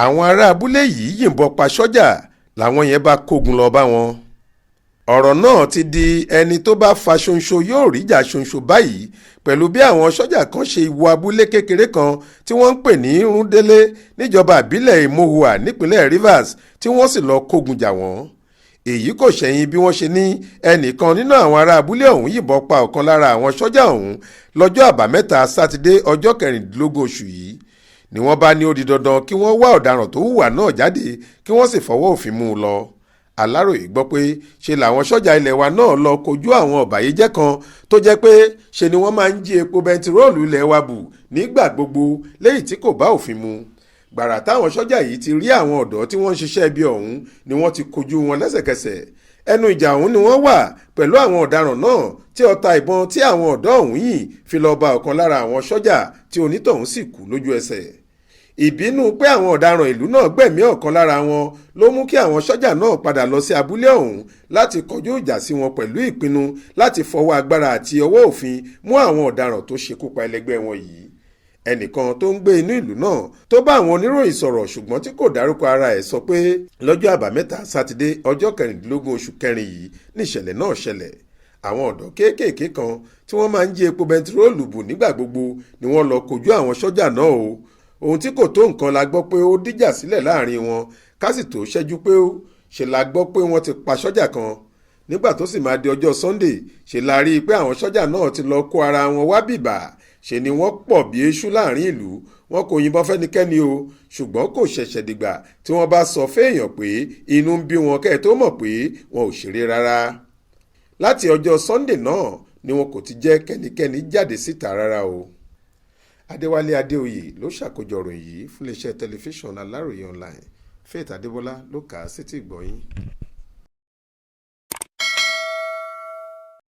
Àwọn ará abúlé yìí yìnbọn pa sójà làwọn yẹn bá kógun lọ bá wọn. Ọ̀rọ̀ náà ti di ẹni tó bá fa ṣonṣo yóò ríjà ṣonṣo báyìí pẹ̀lú bí àwọn sójà kan ṣe wọ abúlé kékeré kan tí wọ́n ń pè ní Rundele níjọba ìbílẹ̀ Emohua nípínlẹ̀ Rivers, tí wọ́n sì lọ́ọ́ kógun jà wọ́n. Èyí kò ṣẹ̀yìn bí wọ́n ṣe ní ẹnìkan nínú àwọn ará abúlé ọ̀hún yìnbọn pa ọ̀kan lára àwọn sójà ọ̀hún lọ́jọ́ Àbámẹ́ta Sátidé, ọjọ́ 16 oṣù yìí, ni wọ́n bá ní ó di dandan kí wọ́n wá ọ̀daràn tó hùwà náà jáde, kí wọ́n sì fọwọ́ òfin mú un lọ. Aláròye gbọ́ pé ṣe làwọn sọ́jà ilẹ̀ wa náà lọ kojú àwọn ọ̀bàyéjẹ́ kan tó jẹ́ pé ṣe ni wọ́n máa ń jí epo bẹntiróòlù ilẹ̀ wa bù nígbà gbogbo, léyìí tí kò bá òfin mu. Gbàrà táwọn sọ́jà yìí ti rí àwọn ọ̀dọ́ tí wọ́n ń ṣiṣẹ́ ibi ọ̀hún ni wọ́n ti kojú wọn lẹ́sẹ̀kẹsẹ̀. Ẹnu ìjà ọ̀hún ni wọ́n wà pẹ̀lú àwọn ọ̀daràn náà tí ọta ìbọn tí àwọn ọ̀dọ́ ọ̀hún yìn fi lọ bá ọ̀kan lára àwọn sọ́jà, tí onítọ̀hún sì kú lójú ẹsẹ̀. Ìbínú pé àwọn ọ̀daràn ìlú náà gbẹ̀mí ọ̀kan lára wọn ló mú kí àwọn sọ́jà náà padà lọ sí abúlé ọ̀hún láti kọjú ìjà sí wọn, pẹ̀lú ìpinnu láti fọwọ́ agbára àti ọwọ́ òfin mú àwọn ọ̀daràn tó ṣekú pa ẹlẹgbẹ́ wọn yìí. Ẹnìkan tó ń gbé inú ìlú náà tó bá àwọn oníròyìn sọ̀rọ̀ ṣùgbọ́n tí kò dárúkọ ara ẹ̀ sọ pé lọ́jọ́ Àbámẹ́ta Sátidé, ọjọ́ 16 oṣù kẹrin yìí níṣẹ̀lẹ̀ náà ṣẹlẹ̀. Àwọn ọ̀dọ́ kéékèèké kan tí wọ́n máa ń jí epo bẹntiróòlù bù nígbà gbogbo ni wọ́n lọ kojú àwọn sọ́jà náà o. Ohun tí kò tó nǹkan la gbọ́ pé ó dìjà sílẹ̀ láàrin wọn. Ká sì tó ṣẹ́jú pé ó ṣe la gbọ́ pé wọ́n ti pa sọ́jà kan. Nígbà tó sì máa di ọjọ́ Sunday, ṣe la rí i pé àwọn sọ́jà náà ti lọ kó ara wọn wá bìbà. Ṣe ni wọ́n pọ̀ bí eṣú láàrin ìlú. Wọn kò yìnbọn fẹ́nikẹ́ni o, ṣùgbọ́n kò ṣẹ̀ṣẹ̀ dìgbà tí wọ́n bá sọ fẹ́ẹ̀yàn pé inú ń bí wọn kẹ́ ẹ̀ tó mọ̀ pé wọn ò ṣeré rárá. Láti ọjọ́ Sunday náà ni wọn kò ti jẹ́ kẹ́nikẹ́ni jáde síta rárá o. Adéwálé Adéoyè ló ṣàkójọ ìròyìn yìí fún iléeṣẹ́ tẹlifíṣàn Aláròye Online. Faith Adébọlá ló kà á sétí ìgbọ́ yín.